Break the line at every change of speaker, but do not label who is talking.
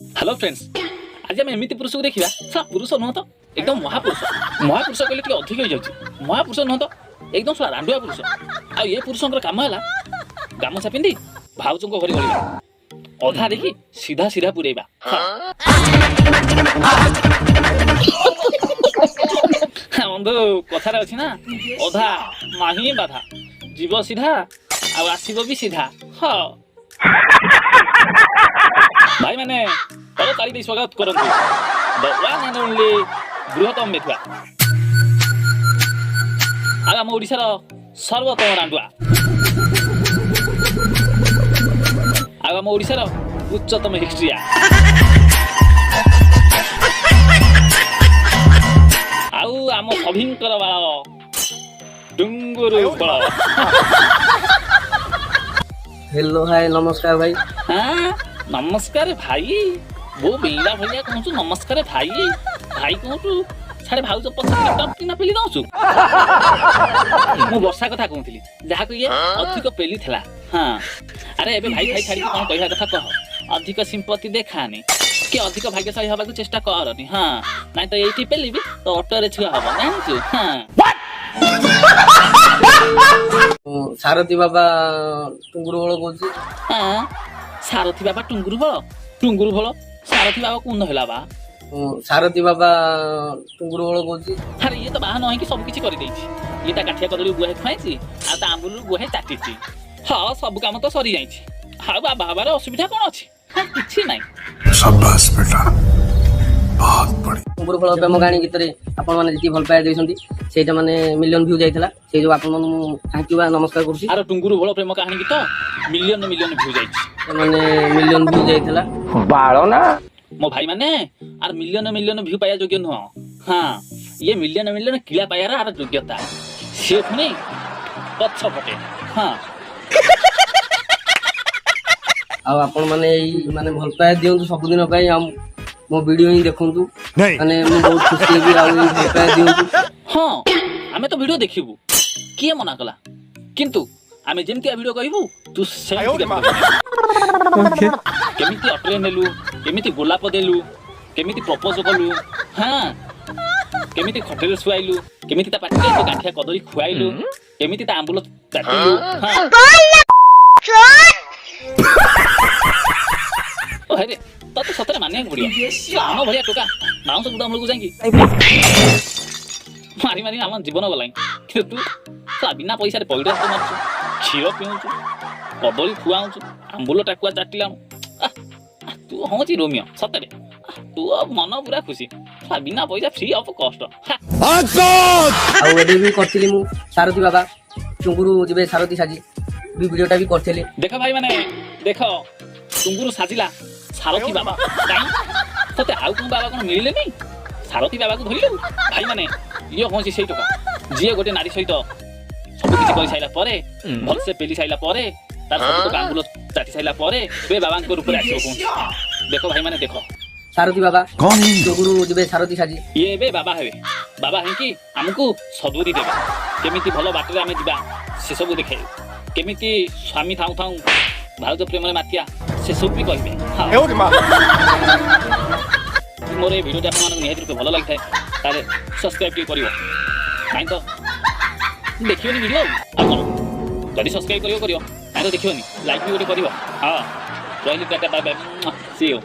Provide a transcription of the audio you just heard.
Hello friends, ଆଜି ଆମେ ଏମିତି ପୁରୁଷକୁ ଦେଖିବା। ସାଲା ପୁରୁଷ ନୁହଁ ତ, ଏକଦମ ମହାପୁରୁଷ। ମହାପୁରୁଷ କହିଲେ ଟିକେ ଅଧିକ ହେଇଯାଉଛି। ମହାପୁରୁଷ ନୁହଁ ତ, ଏକଦମ ଶଳା ରାଣ୍ଡୁଆ ପୁରୁଷ। ଆଉ ଏ ପୁରୁଷଙ୍କର କାମ ହେଲା ଗାମୁଛା ପିନ୍ଧି ଭାଉଜଙ୍କ ଘରେ ଗଳିବା, ଅଧା ଦେଖି ସିଧା ସିଧା ପୁରେଇବା। ହଁ ବନ୍ଧୁ, କଥାରେ ଅଛି ନା, ଅଧା ନାହିଁ ବାଧା, ଯିବ ସିଧା ଆଉ ଆସିବ ବି ସିଧା। ହଁ ଭାଇମାନେ, କରତାଳି ଦେଇ ସ୍ୱାଗତ କରନ୍ତୁ ଦ ୱାନ୍ ଆଣ୍ଡ ଓନ୍ଲି ବୃହତ୍ତମ ବେଥୁଆ, ଆଉ ଆମ ଓଡ଼ିଶାର ସର୍ବୋତ୍ତମ ରାଣ୍ଡୁଆ, ଆଉ ଆମ ଓଡ଼ିଶାର ଉଚ୍ଚତମ ହିଷ୍ଟ୍ରିଆ, ଆଉ ଆମ ସଭିଙ୍କର ବାଳ ଡୁଙ୍ଗୁରୁ ବଳ।
ହ୍ୟାଲୋ, ହାଏ, ନମସ୍କାର ଭାଇ।
ହଁ, ନମସ୍କାର ଭାଇ। ବୋଉ ବିଲା ଭଳିଆ କହୁଛୁ ନମସ୍କାର ଭାଇ ଭାଇ କହୁଛୁ, ସାଡେ ଭାଉଜ ପଛରେ ଟପକିନା ପେଲି ଦଉଛୁ। ମୁଁ ବର୍ଷା କଥା କହୁଥିଲି, ଯାହାକୁ ଇଏ ଅଧିକ ପେଲିଥିଲା। ହଁ, ଆରେ ଏବେ ଭାଇ ଭାଇ ଛାଡ଼ିକି କଣ କହିବା କଥା କହ। ଅଧିକ ସିମ୍ପତି ଦେଖାନି କି ଅଧିକ ଭାଗ୍ୟଶାଳୀ ହବାକୁ ଚେଷ୍ଟା କରନି। ହଁ, ନାଇଁ ତ ଏଇଠି ପେଲିବି ତ ଅଟୋରେ ଛୁଆ ହବ, ଜାଣିଛୁ? ହଁ।
ମୁଁ ସାରଥୀ ବାବା ଟୁଙ୍ଗୁରୁ ବଳ କହୁଛି।
ହଁ, ସାରଥୀ ବାବା ଟୁଙ୍ଗୁରୁ ବଳ, ଟୁଙ୍ଗୁରୁ ବଳ ସାରଥୀ ବାବା କୁନ୍ଦ ହେଲା ବା।
ମୁଁ ସାରଥୀ ବାବା ଟୁଙ୍ଗୁରୁ ବଳ କହୁଛି।
ଆରେ ଇଏ ତ ବାହା ନ ହେଇକି ସବୁ କିଛି କରିଦେଇଛି। ଇଏ ତା କାଠିଆ କଦଳୀ ଗୁହାଏ ଖୁଆଇଛି ଆଉ ତା ଆମ୍ବୁଲରୁ ଗୁହାଏ ଚାଟିଛି। ହଁ, ସବୁ କାମ ତ ସରିଯାଇଛି, ଆଉ ବାବା ହେବାର ଅସୁବିଧା କଣ ଅଛି? ହଁ, କିଛି ନାହିଁ।
शाबाश बेटा, बहुत बढ़िया।
ଟୁଙ୍ଗୁରୁ ଫଳ ପ୍ରେମ କାହାଣୀ ଗୀତରେ ଆପଣମାନେ ଯେତିକି ଭଲ ପାଇବା ଦେଇଛନ୍ତି, ସେଇଟା ମାନେ ମିଲିୟନ ଭ୍ୟୁ ଯାଇଥିଲା। ସେଇ ଯୋଉ ଆପଣମାନଙ୍କୁ ମୁଁ thank you ବା ନମସ୍କାର କରୁଛି।
ଆର ଟୁଙ୍ଗୁରୁ ଭୋଳ ପ୍ରେମ କାହାଣୀ ଗୀତ ମିଲିୟନ ମିଲିୟନ ଭ୍ୟୁ ଯାଇଛି।
ମାନେ ମିଲିୟନ ଭ୍ୟୁ ଯାଇଥିଲା।
ମୋ ଭାଇ ମାନେ, ଆର ମିଲିୟନ ମିଲିୟନ ଭ୍ୟୁ ପାଇବା ଯୋଗ୍ୟ ନୁହଁ। ହଁ, ଇଏ ମିଲିୟନ ମିଲିୟନ କିଳା ପାଇବାର ଆର ଯୋଗ୍ୟତା, ସିଏ ପୁଣି ପଛ ପଟେ। ହଁ।
ଆଉ ଆପଣମାନେ ଏଇ ମାନେ ଭଲ ପାଇବା ଦିଅନ୍ତୁ ସବୁଦିନ ପାଇଁ, ଆଉ ମୋ ଭିଡିଓ ହିଁ ଦେଖନ୍ତୁ, ମାନେ ମୁଁ ବହୁତ ଖୁସି ହେବି। ଆଉ ଏଇ ଭଲ ପାଇବା ଦିଅନ୍ତୁ।
ହଁ, ଆମେ ତ ଭିଡିଓ ଦେଖିବୁ, କିଏ ମନା କଲା? କିନ୍ତୁ ଆମେ ଯେମିତିଆ ଭିଡିଓ କହିବୁ ତୁ ସେମିତି। କେମିତି ଅଟୋରେ ନେଲୁ, କେମିତି ଗୋଲାପ ଦେଲୁ, କେମିତି ପ୍ରପୋଜ କଲୁ, ହଁ, କେମିତି ଖଟରେ ଶୁଆଇଲୁ, କେମିତି ତା ପାଟିରେ ତୋ ଗାଣ୍ଠିଆ କଦଳୀ ଖୁଆଇଲୁ, କେମିତି ତା ଆମ୍ବୁଲ ଚାଟିଲୁ। ହଁ, ଓ ହରେ, ତତେ ସତରେ ମାନିବାକୁ ପଡିବ। ଆମ ଭଳିଆ ଟୋକା ବାଉଁଶ ବୁଦା ମୂଳକୁ ଯାଇକି ମାରି ମାରି ଆମ ଜୀବନ ଗଲାଣି, କିନ୍ତୁ ତୁ ଶଳା ବିନା ପଇସାରେ ପଇଡ଼ ହାତ ମାରୁଛୁ, କ୍ଷୀର ପିଉଛୁ, କଦଳୀ ଖୁଆଉଛୁ, ଆମ୍ବୁଲ ଟାକୁଆ ଚାଟିଲାଣୁ। ତୁ ହଉଛି ରୋମିଓ ସତରେ। ତୁ ମନ ପୁରା ଖୁସି, ଶଳା ବିନା ପଇସା, ଫ୍ରି ଅଫ୍ କଷ୍ଟ।
ଆଉ ଏବେ ବି କରିଥିଲି ମୁଁ ସାରଥୀ ବାବା ଟୁଙ୍ଗୁରୁ ଯିବେ ସାରଥୀ ସାଜି ବି ଭିଡିଓଟା ବି କରିଥିଲି।
ଦେଖ ଭାଇ ମାନେ ଦେଖ, ଟୁଙ୍ଗୁରୁ ସାଜିଲା ସାରଥୀ ବାବା। କାଇଁ, ତତେ ଆଉ କୋଉ ବାବା କଣ ମିଳିଲେନି, ସାରଥୀ ବାବାକୁ ଧରିଲୁ? ଭାଇମାନେ, ଇଏ ହଉଛି ସେଇ ଟୋକା ଯିଏ ଗୋଟେ ନାରୀ ସହିତ ସବୁ କିଛି କରିସାରିଲା ପରେ, ଭଲସେ ପେଲି ସାରିଲା ପରେ, ତାର ସବୁ ଆଙ୍ଗୁଲ ଚାଟି ସାରିଲା ପରେ ଏବେ ବାବାଙ୍କ ରୂପରେ ଆସିବ କହୁଛି। ଦେଖ ଭାଇମାନେ ଦେଖ।
ସାରଥୀ ବାବା ଟୁଙ୍ଗୁରୁ ଯିବେ ସାରଥୀ ସାଜି।
ଇଏ ଏବେ ବାବା ହେବେ। ବାବା ହେଇକି ଆମକୁ ସଦ୍ବୁଦ୍ଧି ଦେବେ, କେମିତି ଭଲ ବାଟରେ ଆମେ ଯିବା ସେସବୁ ଦେଖେଇବେ, କେମିତି ସ୍ୱାମୀ ଥାଉ ଥାଉ ଭାଉଜ ପ୍ରେମରେ ମାତିଆ ସେସବୁ ବି କହିବେ। ହଁ, ମୋର ଏ ଭିଡ଼ିଓଟି ଆପଣମାନଙ୍କୁ ନିହାତି ରୂପେ ଭଲ ଲାଗିଥାଏ, ତାହେଲେ ସବସ୍କ୍ରାଇବ୍ ଟିକେ କରିବ। ନାଇଁ ତ ଦେଖିବନି ଭିଡ଼ିଓ ଆଉ କ'ଣ। ଯଦି ସବସ୍କ୍ରାଇବ୍ କରିବ କରିବ, ନାଇଁ ତ ଦେଖିବନି। ଲାଇକ୍ ବି ଗୋଟେ କରିବ। ହଁ, ରହିଲି, tata, bye bye, see you.